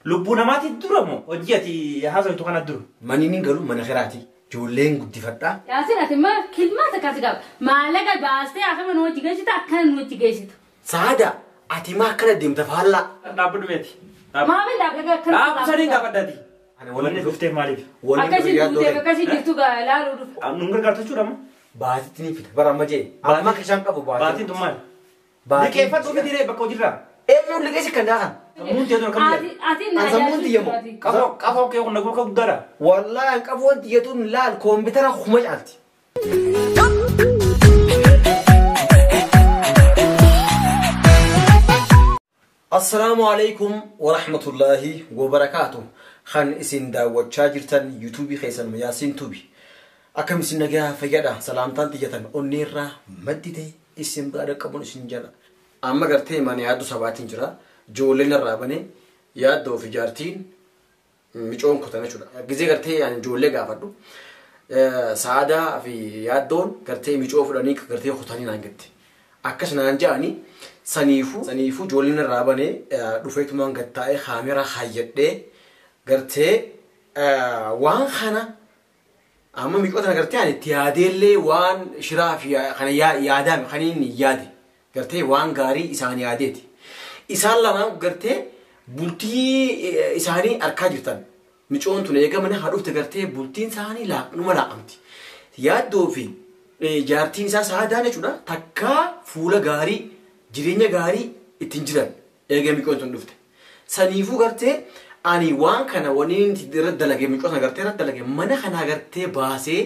Lubbuu namaati dura moo hojii ati haasoftu kana dura? Manni ni galu mana kiraati. Ijoolleen guddifadhaa. Yaasin ati ma kilmaa takka qaba. Maallaqa baastee akkama nu hojii geessitu akkana nu hojii geessitu. Saada ati maa akkana deemta faallaa? Dhaabbadhu meeti. Maamilli dhaabbata akkana. Dhaabbu sadiin gaafadhaati. Ani Wanni dhufteef maaliif? Akkasii duutee akkasii jirtu laaluu dhufe. Nu gargaartu jechuudha moo? Baatitti ni fida bara amma jee. Amma akka isaan qabu baatiin. Baatiin tun maali? Liqeeffadhu fi diree bakka hojiirraa. Eenyuun liqeessi kan daakan? Sammuun tiyya tun akkam jedha? Ati na An sammuun tiyya moo? Qafoo qafoo kee kun naguu akka guddaadha. Wallaahi an qafoon tiyyatuun laal koompitara kuma caalti. Assalaamu alaikum wa rahmatullahi wa barakaatuh. Kan isin daawwachaa jirtan yuutuubii keessan Yaasiin Tuubi. Akkam isin nagaa fayyadha. Salaamtaan tiyyatan onneerraa maddite isin bira dhaqqabuun isin jala. Amma gartee mana yaaddoo sabaatiin jira. Ijoolleen irraa banee yaaddoo fi jaartiin micoon kutan jechuudha. Gizee gartee ani ijoollee gaafadhu. Saadaa fi yaaddoon gartee micoo fudhanii gartee kutanii naan jette. Akkas naan jedhanii saniifuu saniifuu ijoolleen irraa banee dhufeetumaan gad taa'ee kaameraa haayyadhee gartee waan kana amma micoo tana gartee ani itti yaadeellee waan shiraa fi kana yaadaame kan inni yaade gartee waan gaarii isaan yaadeeti. Isaan lamaan gartee bultii isaanii arkaa jirtan. Micoon tun eega mana haa dhufte gartee bultiin isaanii numa laaqamti. Yaaddoo fi jaartiin isaa saadaan jechuudha takkaa fuula gaarii jireenya gaarii ittiin jiran eega micoon tun dhufte. Saniifuu gartee ani waan kana waniin irra dalage micoo sana gartee irra dalage mana kanaa gartee baasee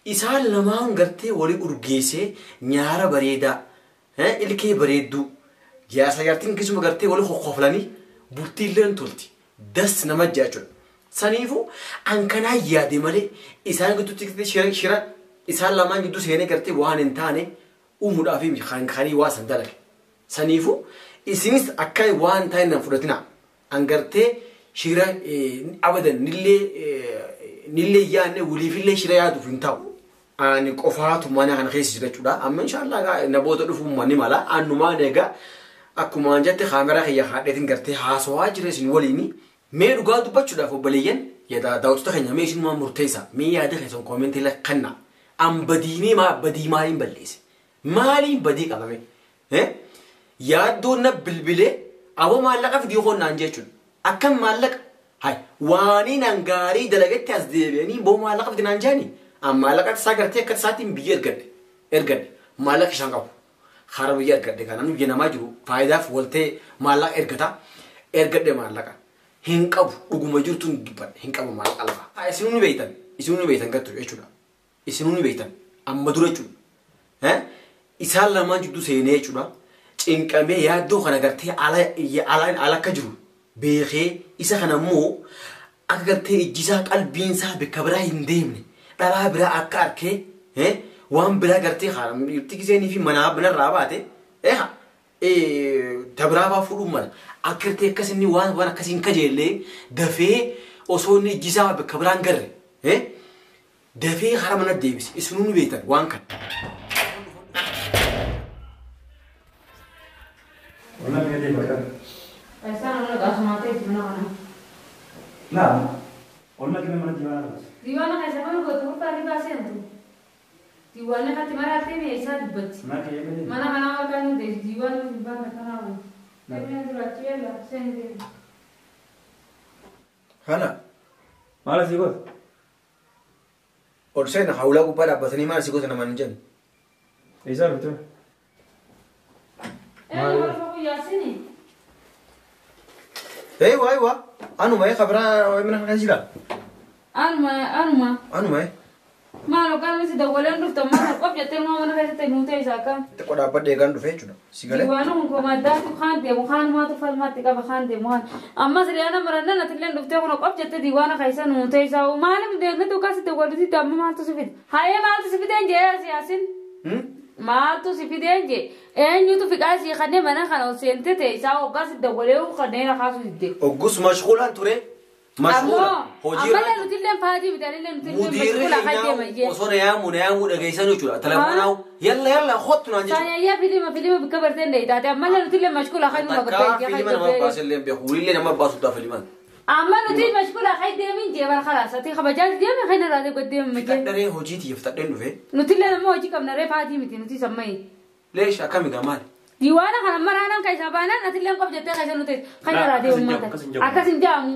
isaan lamaan gartee walii urgeessee nyaara bareedaa ilkee bareedduu jaarsa jaartiin keessuma gartee walii kokkoflanii bultiillee tolti das nama jechuudha. Saniifuu an kanaa yaade malee isaan gidduutti shira shira isaan lamaan gidduu seenee gartee waan hin taane uumuudhaaf kan kanii waa san dalage. Saniifuu isinis akka waan hin taane nan fudhatina. An gartee shira abadan nillee nillee yaadne waliifillee shira yaaduuf hin ta'u. Ani qofaatu mana kana keessa jira jechuudha. Amma inshaallah namoota dhufuun manni mala annumaan egaa akkuma jette kaameraa kiyya haadheetiin gartee haasawaa jira isin waliini. Mee dhugaa dubbachuudhaaf obboleeyyan daawwattoota keenya mee isin waan murteessa mee yaada keessan koomentii kanna. An badiinii maa badii maaliin balleesse? Maaliin badii qabame? Yaaddoon na bilbilee aboo maallaqa fidii qonnaan jechuudha. Akkam maallaqa? Hai waaniin an gaarii dalagetti as deebi'anii boo maallaqa fidi naan jaani. An maallaqa isaa gartee akka isaatiin biyya ergadhe. Ergadhe maallaqa isaan qabu. Hara biyya ergadhe kanaan biyya namaa jiru faayidaaf waltee maallaqa ergata. Ergadhe maallaqa. Hin qabu dhuguma jirtuun dubbadhe hin qabu maallaqa lafa. Isinuu ni beektan isinuu ni beektan gattu jechuudha. Isinuu ni beektan amma dura jechuudha. Isaan lamaan jidduu seenee jechuudha. Cinqamee yaaddoo kana gartee ala ala akka jiru beekee isa kana immoo akka gartee ijjisaa qalbiinsaa bakka biraa hin deemne dhalaa biraa akka arkee waan biraa gartee irti giseenii fi manaa binarraa baate tabiraa baa fuudhuun mala akka gartee akkas inni waan waan akkasii hin kajeellee dafee osoo inni ijjisaa bakka biraan garre dafee hara mana deebise isinuu ni beektan waan kana. Wallah mi'a deema kan. Isaan mana qaasumaa ta'e mana kana. Laa olma kime mana diiwaana qabas. Diiwaana keessa mana gootu qophaa baasee hantu. Diiwaanni katti maraatee mi'a isaa dubbatti. Mana kee malee. Mana kanaa warqaa nu ta'e diiwaanni gubbaan akkanaa waan. Deemee duraachuu yalla seen deema. Hala Maal asii goota? ol seena hawlaa gubbaa dhaabbatanii maal asii goota namaan hin jennu. Eessaa dhufte? Eenyu warra Yaasini? Eewa eewa anuma ee kabiraa mana kana jira. Anuma anuma. Anuma ee. Maal hoggaan miti dawwaleen dhuftan maal qof jettee maa mana keessatti nuu ta'e isaa akkam. Xiqqoo dhaabbadhee eegaan dhufe jechuudha. Si galee? Diiwaana kun komaddaatu kaan deemu kaan maatu falmaatti qaba kaan deemu kaan. Ammas riyaana marannan atillee dhuftee kun qof jettee diiwaana keessa nuu ta'e isaa maaliif deemnee dhugaas dawwaliti amma maaltu si fide? Hayee maaltu si fideen jee siyaasin? Maaltu si fideen jee eenyutu fiqaa sii kanneen mana kana ol seentee ta'e isaa hoggaas dawwalee kanneen akaasuu didde. Oggus mashquulaan ture. Mashquula. Hojii Ammallee nuti illee faatii bitanii nuti illee mashquula kan deeman jee. Osoo na yaamuu dhageessan jechuudha. Telefoonaa yalla yalla hottu naan jechuudha. Saayyaa filima bikka barteen dheeytaate ammallee nuti illee mashquula kan numa Takkaa filima nama baasellee beeku. Wulillee nama baasu taa filimaan. Amma nuti mashquula kan deemin jee bar khalaas ati kabajaa deeme kan irraa deemu deeme jee. Fixadharee hojii tiyya fixadheen dhufe. Nuti illee nama hojii qabna ree faatii miti nuti sammayi. Leesh akkami gaa maali? Diiwaana kana maraanaan kan isaa baanaan ati illee qof jettee kan nuti kan irraa deemu maata. Akkas hin jaamu.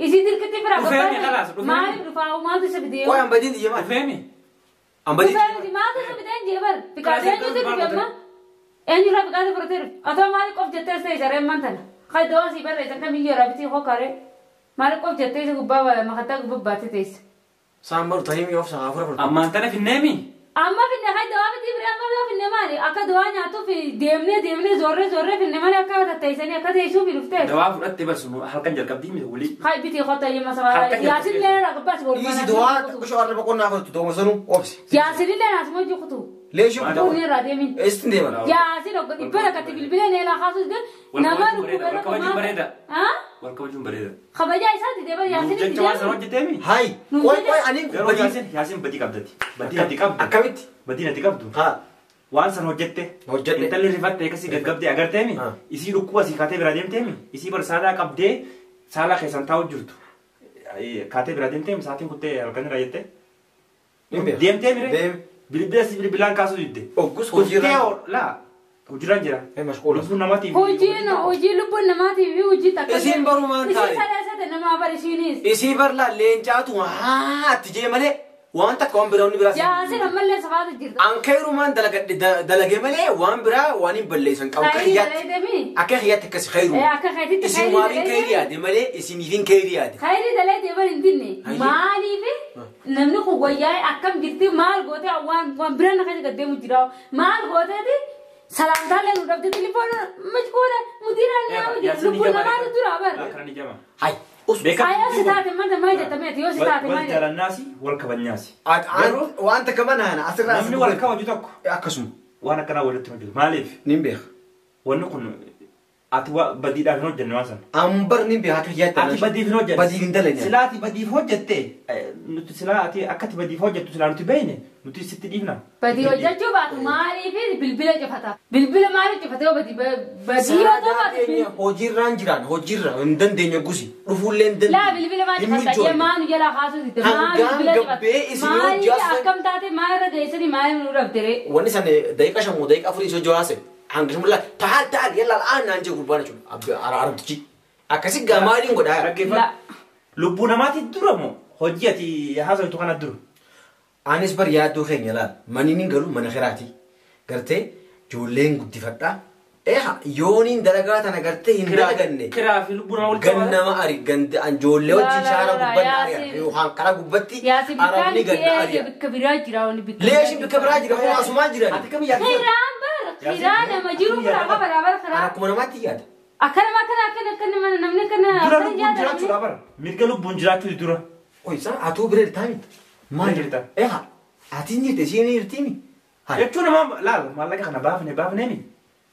Isii dirqitti bira gabbaa. Maaliif dhufaa maaltu isa fidee? Qoy ambadiin tiyya maali? Dhufeemi. Ambadiin. Dhufeemi maaltu isa fidee jee bar. Fiqaadee eenyutu dhufe amma? Eenyurraa fiqaadee fudhatee dhufe? Otoo maaliif qof jettee isa isa reemman tana? Kan dawaa sii barreessan kamiyyuu irraa bitii hokaree. Maaliif qof jettee isa gubbaa makataa gubbaa baatee teessa? Saan baru tarii mi'oof saan afura fudhatu. Ammaan tana finneemi. Amma finne kan dawaa miti bira amma bira finne maali? Akka dawaa nyaatuuf deemnee zorree finne malee akka tatteessanii akka teessuuf dhuftee. Dawaa fudhattee barsu halkan jalqabdii miti wulii. Hai biti qotta yema sabara. Yaasin illee rakkabbaas wal Dhiisi dawaa xiqqishoo arraba qonnaa fudhatu dooma sanuu obsi. Yaasin illee naasuma hojii kutu. Leeshii Kun irraa deemin. Eessin deeman? Yaasin dhibba rakkatti bilbilee neelaa kaasuus nama Wal kabajuun bareeda. Wal kabajuun bareeda. Kabajaa isaati deeman Yaasin Jecha waan sana hojjeteemi. Hai. Qoy qoy ani Garuu Yaasin badii qabdati. Badii ati qabdu. Akkamitti? Badii ati qabdu. Haa. Waan sana hojjette. Hojjedhe. Intalli rifatte akkasii gaggabdee agarteemi. Isii dhukkuba sii kaatee biraa deemteemi. Isii bar saalaa qabdee saalaa keessan taa'u jirtu. Kaatee biraa deemteemi sa'aatiin kuttee halkan irraa jettee. Deemteemi ree. Deem. Bilbila si bilbilaan kaasuu didde. Oggus hojiirra. Laa hojiirraan jira. Mashquula. Lubbuun namaatiif. Hojiin hojii lubbuun namaatiif hojii takka. Isiin barumaan taane. Isiin saddeet namaa bar isiinis. Isii barlaa leencaatu haatti jee malee waan takka waan biraa inni biraa. Yaasin ammallee safaatu jirta. An kairumaan dalage malee waan biraa waan hin balleessan qabu. Akka xiyyaatti. Akka xiyyaatti akkas khairu. Akka khayritti Isin maaliin khayri yaade malee isiniifin khayri yaade. Khayri dalee deeman hin dinne. Maaliif namni kun wayyaa akkam jirti maal gootee waan biraan akka gaddeemu jira. Maal gooteeti salaamtaalee nu dhabde telefoona mashquula mudiiraan nama jira lubbuun namaatu dura bar. Akkana ni jama. Hai. Ayyaa si taate manta maal jettameeti yoo si taate Wal maal jette. jaalannaasi wal kabanyaasi. Waan takka mana asirraa. Namni wal kabaju tokko Akkasuma. waan akkanaa walitti hojjetu. Maaliif? Nin beeka. Wanni kun ati badiidhaaf hin hojjenne waan sana. Ambar nin beeka akka xiyyaatti. Ati badiif hin hojjenne. Badiif hin dalane. Silaa ati badiif hojjette nuti silaa ati akka ati badiif hojjettu silaa nuti beekne nuti sitti dhiifna. Badii hojjechuu baatu maaliif bilbila cufata? Bilbila maaliif cufate yoo badii badii yoo ta'u baatu. Hojiirraan jiraan hojiirra hin dandeenye gusi dhufuullee hin Laa bilbila maal cufata jee maanu jalaa kaasuu didde maa bilbila Hangaan gabbee cufata isin maaliif hojjaas akkam taate maal irra geessanii maaliif nu dhabde ree? Wanni san daqiiqa 5 moo daqiiqa 4 isoo jawaase hanga shumulla taal taal yalla al'aan naan jee gurbaan jechuudha arabtichi akkasi gaa maaliin godhaa Dhaggeeffadhu. Lubbuu namaati dura moo hojii ati haasoftu kana dura? Anis bar yaaddoo keenya laal maniin hin galu mana kiraati gartee ijoolleen guddifadhaa eeha yooniin dalagaa tana gartee hin dalaganne Kiraa fi lubbuu namaa walitti qabaa. gannama ari ganda ijoollee wajjin shaara gubbanni ari'a yookaan karaa gubbatti Yaasin arabni bikkaan ganna ari'a. bikka biraa jira wanni bikka. Leeshin bikka biraa jira hoo asumaan jiran. Ati kam yaaddu? Kiraan bar kiraa nama jiru biraa qaba bar kiraa. Akkuma namaatti yaada. Akkana akkana akkana akkana mana namni akkana Dura akkana lubbuun yaada. jiraachuudha bara. Mirga lubbuun jiraachuu dura. Oi isaan atuu bira jirtaa miti. Maal Bira jirta. Eeha ati hin jirte isheen hin jirtiimi. Jechuun nama laal maallaqa kana baafne baafneemi.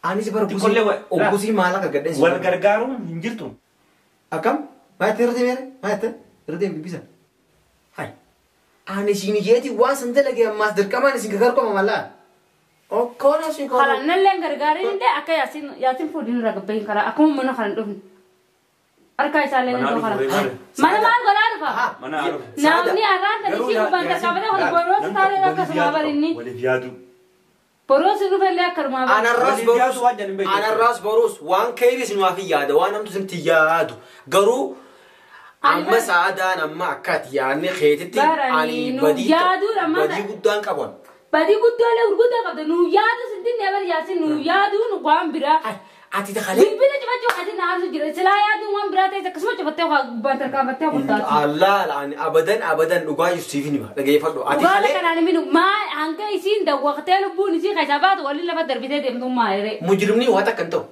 Anis bara Xiqqollee gusii maallaqa gadhee. Wal gargaaruun hin jirtu. Akkam? Maal irra deemee maal irra deemee dubbisa. Hai. Ani isin jeeti waan san dalage ammaas dirqamaan isin gargaarqoma mallaa. Okkoona isin Kala nalleen gargaareen illee akka yaasin yaasin fuudhin irra gabbeen karaa akkuma mana kana dhufne. Harka isaallee ni Mana dhufara. dhufu, Mana maal godhaa dhufa? Mana dhufu. Namni arraan kan isii gubbaan tarkaanfatee kun boroosi taalee akkasuma barinni. Waliif yaadu. Boroosi dhufellee akkanuma barinni. Anarraas Waliif boruus yaadu waan jedhan hin beektu. anarraas boruus waan keeyris nuwaaf hin yaada waan namtu sinti yaadu garuu amma saadaan amma akka ati yaadne keetitti Barani, ani nu badii yaaduun amma badii guddaan qaban. Badii guddoolee gurguddaa qabda nu yaadu sintinne bar yaasin nu yaaduun waan biraa. Ati takalee Bilbila cufachuu ati naarsu jira silaa yaaduun waan biraa ta'es akkasuma cufattee gubbaan tarkaanfattee guddaatu. Allah ani abadan abadan dhugaa jirtu siif hima dhageeffadhu ati Dhugaa kalee kanaan minu maa hanga isiin dawwaqtee lubbuun isii keessaa baatu waliin lafa darbitee deemtu maayire. mujrimni waa takka hin ta'u.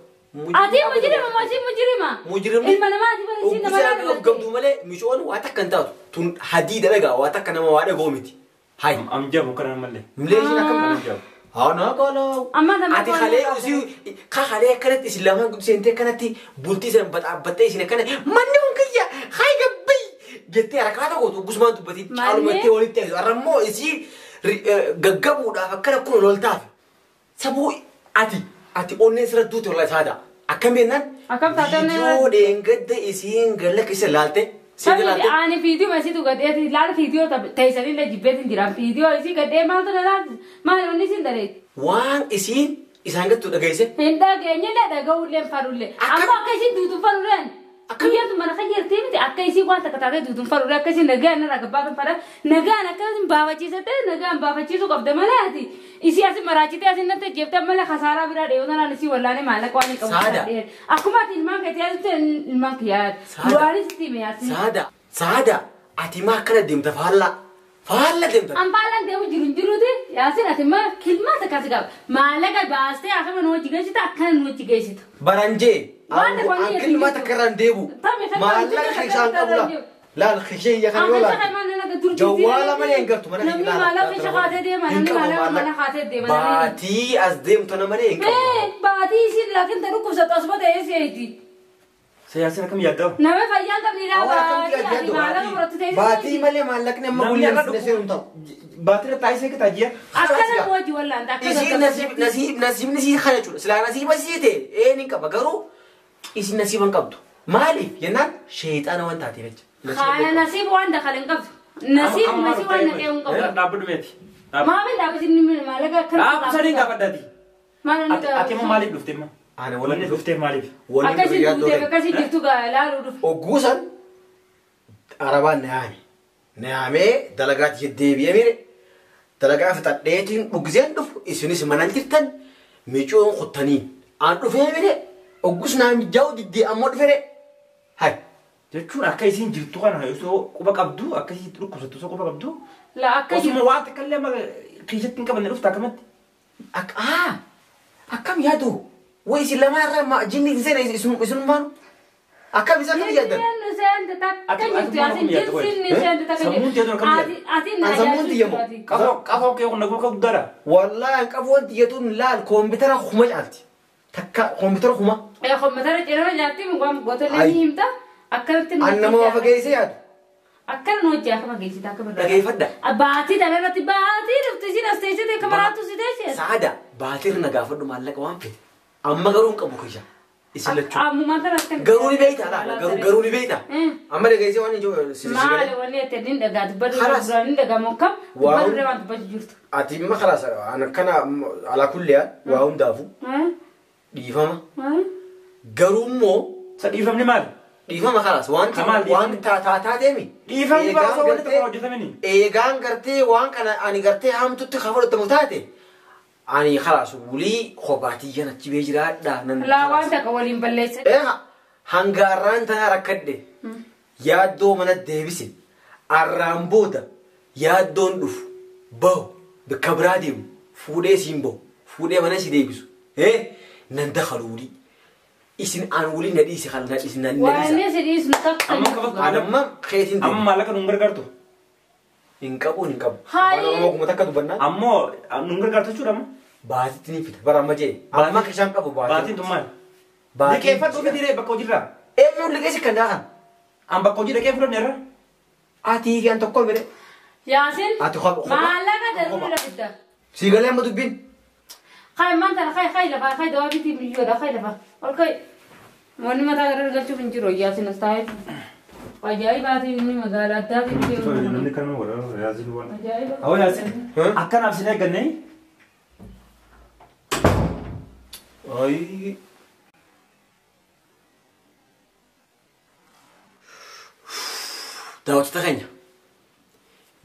Ati mujrima moo isiin mujrima? Mujrimni Ilma namaati bar isiin nama Oggusii of gamtuu malee mishoon waa takka hin taatu tun hadiida dhagaa waa takka nama waa dhagoo miti. Hai. Am jabu kana mallee. Mleeshin akkam Am jabu. Haa qalaa. Amma nama Ati kalee usii ka kalee akkanatti isin lamaan seentee akkanatti bultii isin baxaabbattee isin akkana manni kun kiyya hai gabbii Jettee harkaa tokko gusmaan dubbatiin caalumattee walitti eegdu. Har'a immoo isii gaggabuudhaaf akkana kun ol taaf. Sabuu ati onneen sirra duute wallaahi saada. Akkam jennaan viidiyoo dheengadda isiin galla keessa laalte. Ani viidiyoo isiitu gadhee laala viidiyoo teessanillee jibbeetiin jira. Viidiyoo isii gadhee maaltu na laalti? Maal onni isiin dareeti? Waan isiin isaan gattu dhageesse. Hin dhageenyillee dhaga'ullee farullee. Amma akka isiin duutu farulleen. Guyyaatu mana kan jirti miti akka isii waan takka taatee duutuun farullee akka isiin nagaan irraa gabbaatan fara nagaan akka isin baafachiisatte nagaan baafachiisuu qabda malee ati isii asi maraachitee asin natti jeeftee malee kasaaraa biraa dheeyoo tanaan isii wallaanee maallaqa waan hin qabu. Akkuma ati ilmaan keetii asitti ilmaan kiyyaa du'aanis itti hime asi. Saada ati maa akkana deemta faallaa. Faalla deemta. An faallaan deemu jiru hin jiruuti yaasin ati ma kilmaa takka si qaba maallaqa baastee akkama nu hojii geessita akkana nu hojii geessita. Baranjee. An kilmaa takka irraan deebu. Maallaqa isaan qabu la. Laal kishee iyya kan yoo laal. Jawwaala malee hin gartu mana Namni maallaqa isa kaatee deema namni maallaqa mana kaatee deema. Baatii as deemtu na malee hin qabu. Baatii isiin laakiin ta dhukkubsattu asuma ta'ee seeti. Siyaasni akkam yaaddaa? Nama fayyaan qabni laa baatii ati maallaqa murattu ta'ee. Baatii malee maallaqni amma guyyaan sinna seeruun ta'u. Baatii irra taa'ee seeqataa ji'a. Akkana hojii wallaan akkana. Isiin nasiibni sii kana jechuudha. Silaa nasiiba sii ta'e een hin qaba garuu isin nasiiba hin qabdu. Maaliif jennaan sheexaana waan taateef jecha. Kana nasiiba waan dakala hin qabdu. Nasiib nasiib waan naqee hin qabu. Dhaabbadhu meeti. Maamil dhaabbisin maallaqa akkana. Dhaabbu sadiin gaafadhaati. Ati immoo maaliif dhufte immoo? Ana Wanni dhufteef maaliif? Akkasii duuteef akkasii jirtu laaluu dhufe. Ogguusan arabaan na yaame. Na yaamee dalagaatti deddeebi'ee mire dalagaa fixadheetiin dhugiseen dhufu isinis mana jirtan miicoon qottanii aan dhufee mire oggus naa mijaa'u diddee ammoo dhufere hay. Jechuun akka isiin jirtu kana osoo quba qabdu akka isiin dhukkubsattu osoo quba qabdu. La akka Osuma waan takka illee amma keessatti hin qabanne dhufta akkamatti? Akkam yaadu? Way isin lama irraa jinni hin seene isin maanu? Akkam isa akkam yaaddan? Sammuun tiyyamu. Qafoo kee kun naguu guddaadha. Wallaahi qafoon tiyyatuun laal koompitara kuma caalti. Takka koompitara kuma. Koompitara cinaa jaartii waan gootellee ni himta. Akkanatti An nama waa fageessee yaadu. Akkana nu hojii akka fageessite akka birraa. Dhageeffadha. Baatii dhala irratti baatii dhufte isiin as teessite akka maraattu si teessee. Saada baatii irra gaafadhu maallaqa waan fedhe. Amma garuu hin qabu kiyya. Isin lachuu. Ammumaan kana akkan. Garuu ni beekta laala garuu ni beekta. Amma dhageessee waan ijoo si Maali wanni ati inni dhagaa dubbatu duraan inni dhagaa mokkam dubbatu duraan waan dubbatu jirtu. Ati imma khalaas an akkana alaa kulli waa hundaafu dhiifama. Garuu immoo. Sa dhiifamni maali? Dhiifama khalaas waan waan taateemi. Dhiifamni baasoo wanti tokko hojjetamini. Eegaan gartee waan kana ani gartee hamtutti kafalatamu taate. Ani khalaas wulii kophaatiyyan achi bee jiraadha. Laa waan takka waliin balleessa. Hangaarraan tana rakkadhe yaaddoo mana deebise arraan booda yaaddoon dhufu bahu bakka biraa deemu fuudhee siin bahu fuudhee mana si deebisu nan dakalu wulii isin aan wulii na dhiise kan na dhiise na dhiisa. Waan si dhiisu takka. An amma keetiin deemu. Amma maallaqa nu gargaartu. Hin qabu hin qabu. Hayi. Akkuma takka dubbannaa. Ammoo nu gargaartu jechuudha amma. Baatitti ni fida bara amma jee. Amma kishaan qabu baatiin. Baatiin tun maali? Liqeeffadhu fidire bakka hojiirraa. Eenyuun liqeessi kan daakan? An bakka hojii dhaqee fudhanne irra. Ati kan tokko mire. Yaasin. Ati kopha. Maallaqa darbuu lafidda. Si galee amma dubbiin. Kai maanta kai kai lafa kai dawaa bitii biyyoodha kai lafa. Ol kai. Wanni mataa gara galchuuf hin jiru Yaasin as taa'ee. Ajaa'ibaati inni magaalaa addaa fi. Namni kanuma godha Yaasin waan. Ajaa'iba. Awwa Yaasin. Akkanaaf sin eeggannee. Ay. Daawwattoota keenya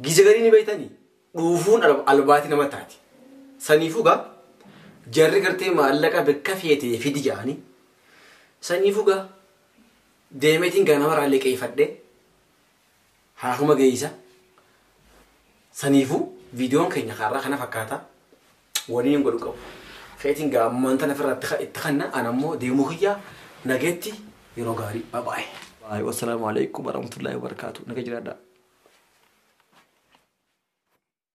gize garii ni beektanii dhuufuun albaatii nama taati. Saniifuu gaa jarri gartee maallaqa bakka feetee fidi jedhanii saniifuu gaa deemeetiin gaa namarraa liqeeffadhee haakuma geessa. Saniifuu viidiyoon keenya kaarraa kana fakkaata waliin godhu qabu. Feetiin gaa ammaan tana ofirratti itti kanna an ammoo deemuu kiyyaa nageetti yeroo gaarii babaa'e. Wassalaamu alaikum warahmatullahi wabarakatuh. Naga jiraadhaa.